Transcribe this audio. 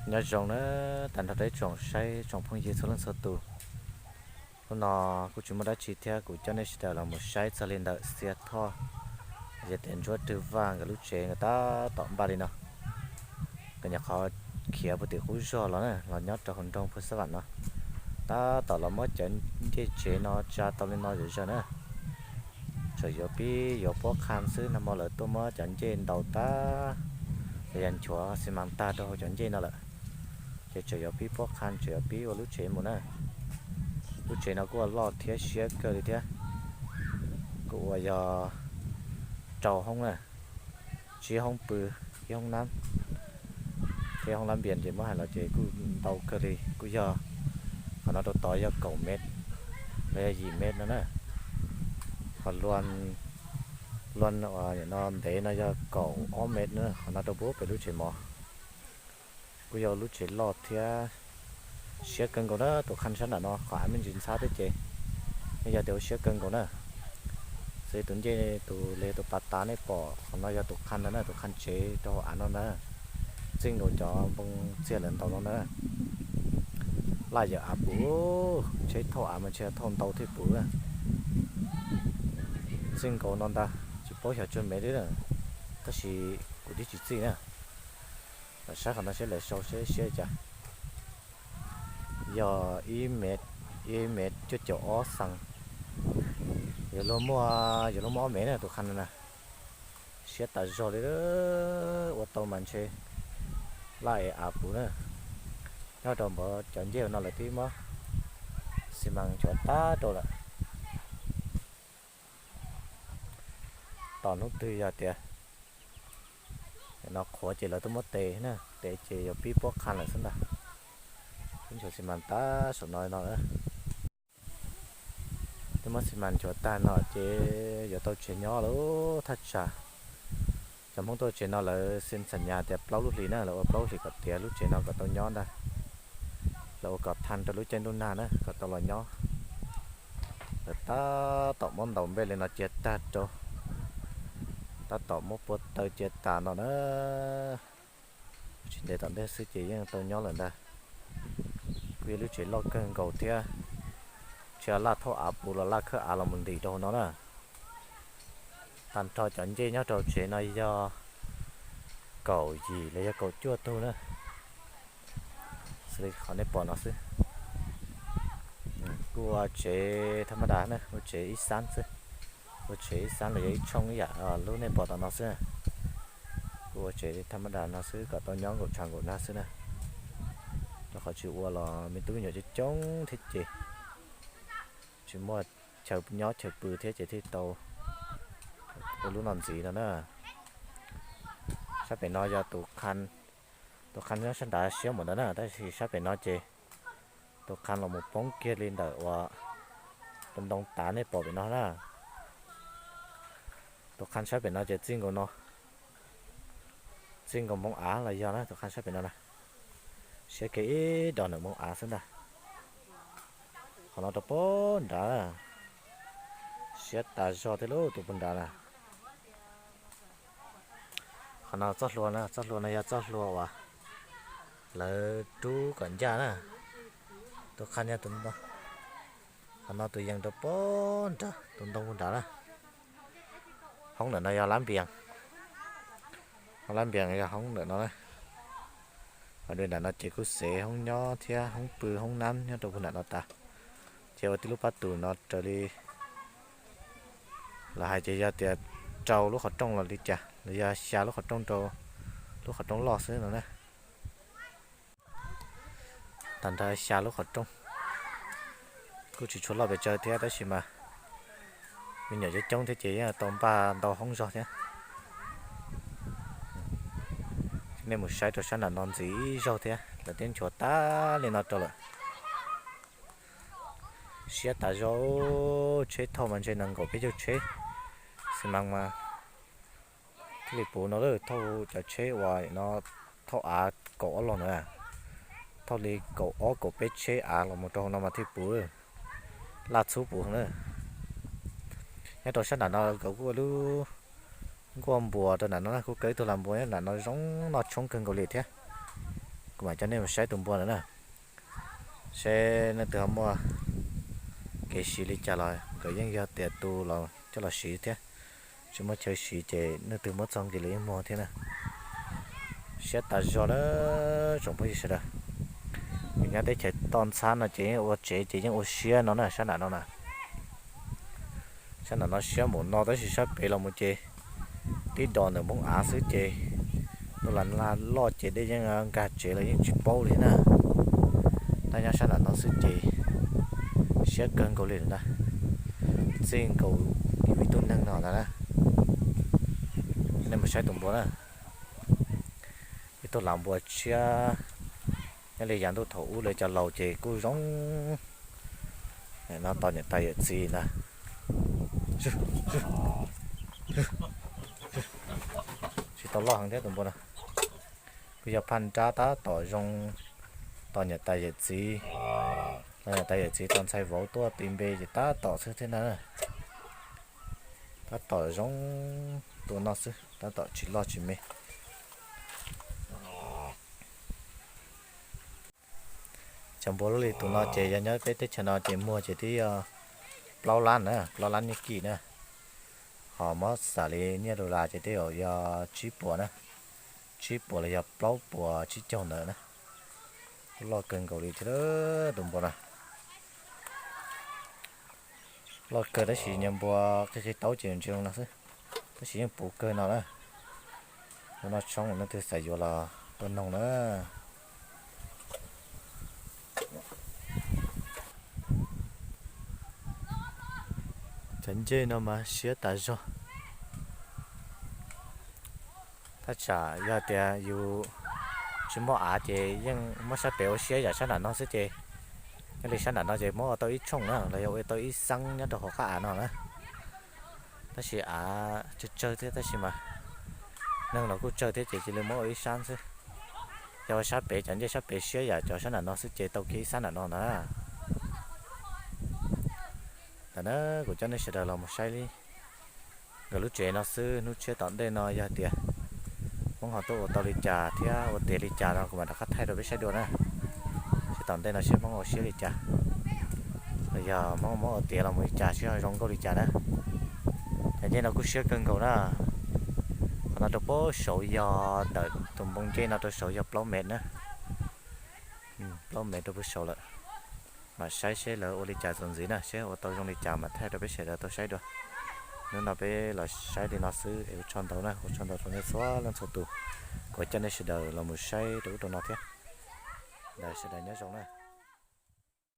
Nyob zoo na, tag nrho rau ib tsoom saib tsoom phooj ywg txhua leej txhua tus. Hnub no kuj tsis muaj dab tsi thiab, kuv coj nej sawv daws los mus saib txog li ntawm Xia Thoj, yog tias Ntsuab Rwg Vaj nkawd lub tsev nkawd tab tom npaj li no. Nkawd nyuam qhuav khiav puag tim qub zog los na, los nyob rau hauv nroog Phu Xab Vam no, tab tom los muab cov ncej tsev no tsa tau li no zom zaws na. Tseem yuav pib yuav pob qha xwb, nag hmo lawv tuaj muab cov ncej ntaus tag, los yog nchuav xi mas tag rau hauv cov ncej no lawm. Ces tseem yuav pib pob qha, tseem yuav pib ua lub tsev mus na. Lub tsev no kuj ua loj thiab siab kawg li thiab. Kuj ua yog rau hoob na, tsib hoob pw, ib hoob nab, thiab hoob lab npias ces muab hais los ces kuj ntau kawg li. Kuj yog qhov no rau tod yog kaum mev, los yog yim mev no na. Ho luaj, luaj no ntev no yog kaum ob mev na, qhov no rau pem lub tsev mov. Kuj yog lub tsev loj thiab siab kawg nkaus na. Tus qha sab nram no qhov av me ntsis ntxhab thiab ces nej yog tias ua siab kawg nkaus na. Xws li tus ncej, tus li tus pas tav nej pom qhov no yog tus qha ntag na, tus qha tsev rau hauv av no ntag. Txij nkaus cov npoo txiag lawv ntaus no na. Laj yawm av puv, tsheb thauj av mas ntshe thauj ntau thiaj puv. Txij nkaus no ntag, tsis paub xyov tsawg mev li, tab sis kuv twb tsis txij na. Saib qhov no seb lawv sau seb siab li cas. Yog ib mev, ib mev cuaj caum ob xees. Yuav luag muaj, yuav luag muaj ob mev na tus qha no na. Siab tas zog li, ua tau mas ntshe laj ev av puv na. Nyob rau npawg cov ncej no lawv twb muab xi mas nchuav tag rau lawm. Tos hnub twg yog tias no qhuav ces lawv tuaj muab tes na, tes ces yuav pib pob qha lawm xwb ntag. Twb nchuav xi mas tag saum no no. Twb muab xi mas nchuav tag no ces yuav tau tsev nyob lawm thaj tsam. Cov Hmoob tuaj tsev no lawv xi xam nyas tias plaub lub hlis na, lawv ua plaub lub hlis kom tiav lub tsev no kom tau nyob ntag. Lawv ua kom tha rau lub caij ntuj nag na kom tau los nyob. Lawv tab tom muab ntaus npej li no cia tag rau, tab tom muab pua taw cia tas no na. Tsis ntev tom ntej xwb ces yeej tau nyob lawm ntag. Kuj yog lub tsev loj kawg nkaus thiab, tsis yog laj thauj av puv los laj khawb av los mus ntim rau hauv no na. Tag nrho cov ncej nyob rau tsev no yog kaum yim los yog kaum cuaj tug na. Xws li qhov nej pom no xwb. Kuj ua tsev thaj mab das na, ua tsev ib xab xwb. Ua tsev ib xab los yog ib tshooj ib yam lub nej pom tom no xwb. Kuj ua tsev thaj mab das no xwb kom tau nyob nkaum tshav nkaum nag xwb na. Rau qhov tsis ua los me tub me nyuam coob coob thiab ces tsis muaj chaw nyob chaw pw thiab ces thiaj tau ua lub no ntxiv no na. Sab pem no yog tus qha nyob sab nrad siab npaum ntawd na, tab sis sab pem no ces tus qha los mus poob kiag li ntawm uas tus ntoo tav nej pom pem no na. Tus qha sab pem no ces txij nkaus no, txij nkaus npoo av los yog na, tus qha sab pem no na. Siab kiag ib dos ntawm npoo av xwb ntag. Qhov no rau puag nrad, siab tas zog thiab lub tus puag nrad na. Qhov no txoj hlua na, txoj hlua no yog txoj hlua uas lawv rub kom ncaj na. Tus qha nyob tus ntoo, qhov no tus yees rau puag nrad tus ntoo puag nrad na. Hoob ntawm no yog lab npias, hoob lab npias yog hoob ntawm no na. Ho dua nram no ces kuj xev hoob nyob thiab hoob pw hoob nab nyob rau puag nram no tas. Ces ua tib lub pab tus no raws li lawv hais ces yog tias rau lub qhov rooj los li cas los yog xya lub qhov rooj rau lub qhov rooj loj xwb no na. Tag nrho xya lub qhov rooj, kuj tsis tshua loj pes tsawg thiab tab sis mas me nyuam coob coob thiab ces yeej tau npaj ntau hoob zog thiab. Nej mus saib rau sab nram no ntxiv ib zaug thiab, lawv twb nchuav tag li no rau lawm. Siab tas zog, tsheb thauj mas ntshe nees nkaum peb caug tsheb xi mas mas thiaj li puv no lawm. Thauj cov tsheb uas no thauj av kaum ob log ntawd, thauj li kaum ob kaum peb tsheb av los mus rau hauv no mas thiaj puv, laj txhub puv na. Nyob rau sab nram no nkawd kuj ua lub nkuaj npuas rau nram no, kuj kaw ib tug lag npuas nyob nram no zoo noj tshoob kawg nkaus li thiab. Kuv mam coj nej mus saib tus npua ntawd na, seb leej twg ho muaj kev siv li cas los nkawd yeej yog tias tu los coj los siv thiab. Tsis muaj chaw siv ces leej twg muab txog nqi los yeej muag thiab na. Siab tas zog na tsoom phooj ywg sawv daws. Nyob teb chaws toj ntxhab no ces yeej ua tsev ces yeej ua siab no na, sab nram no na. Sab nram no siab mus no tab sis sab pem los mus ces tib dos ntawm npoo av xwb ces ntuj las loj ces dej yeej nkag tsev los yeej tsis paub li na. Tab nyob sab nram no xwb ces siab kawg nkaus li na. Txij nkaus yus ib tug neeg no ntag na. Nej mus saib tus npua na. Ib tug lav npua tshiab. Nyob li yav ntuj thaum ub lawv cov laus ces kuj zoo. No tos niam tais yawm txiv ntag. Tsis tau loj heev thiab tus npua no. Kuj yog phaj nrab tab tom zoo tos niam tais yawm txiv. Tos niam tais yawm txiv tos ntxhais vauv tuaj ti npe ces tab tom xwb thiab na. Tab tom zoo tua noj xwb, tab tom tsis loj tsis me. Cov npua lub li tus no ces yog nyob peb teb chaws no ces muag ces twb yog plaub lab na, plaub lab nyiaj kij na. Ho muab xam li nyiaj dollar ces twb yog tsib puas na, tsib puas los yog plaub puas tsib caug ntawd na. Loj kawg nkaus li thiab tus npua no. Loj kawg tab sis nyias npua qhib qhib taub ces ntsia no xwb, tab sis yeej puv kawg no na. Tus no tshoob leej twg xav yuav los tuaj noog na. Cov ncej no mas siab tas zog. Thaj tsam yog tias yus tsis muaj av ces yeej muab sab pem ua siab yam sab nram no xwb ces, nyob li sab nram no ces muab ua tau ib tshooj na los yog ua tau ib xeeb nyob rau hauv qab av no na. Tab sis av tsawg tsawg thiab tab sis mas neeg los kuj tsawg thiab ces cia li muab ua ib sab xwb. Yog ua sab pem cov ncej sab pem siab yam cov sab nram no xwb ces tau kiag ib sab nram no na. Ntawm na kuv coj nej sawv daws los mus saib li nkawd lub tsev no xwb, hnub tshiab tom ntej no yog tias Hmoob ho tuaj ua tau li cas thiab ua tiav li cas no kuv mam rov qab thaij rau peb saib dua na. Seb tom ntej no seb Hmoob ua siab li cas, los yog Hmoob muab ua tiav los mus li cas seb ho zoo nkauj li cas na. Cov ncej no kuj siab kawg nkaus na. Qhov no rau puag saud yog ntawm tus npoo ncej no rau saud yog plaub mev na. Plaub mev rau puag saud lawm. Mam saib seb lawv ua li cas txuas ntxiv na, seb ua tau zoo li cas mam thaij rau peb sawv daws tau saib dua. Hnub no peb los saib li no xwb es ua tsaug ntau na, ua tsaug ntau rau nej txhua leej txhua tus uas coj nej sawv daws los mus saib rau ub rau no thiab. Ntawd sawv daws nyob zoo na.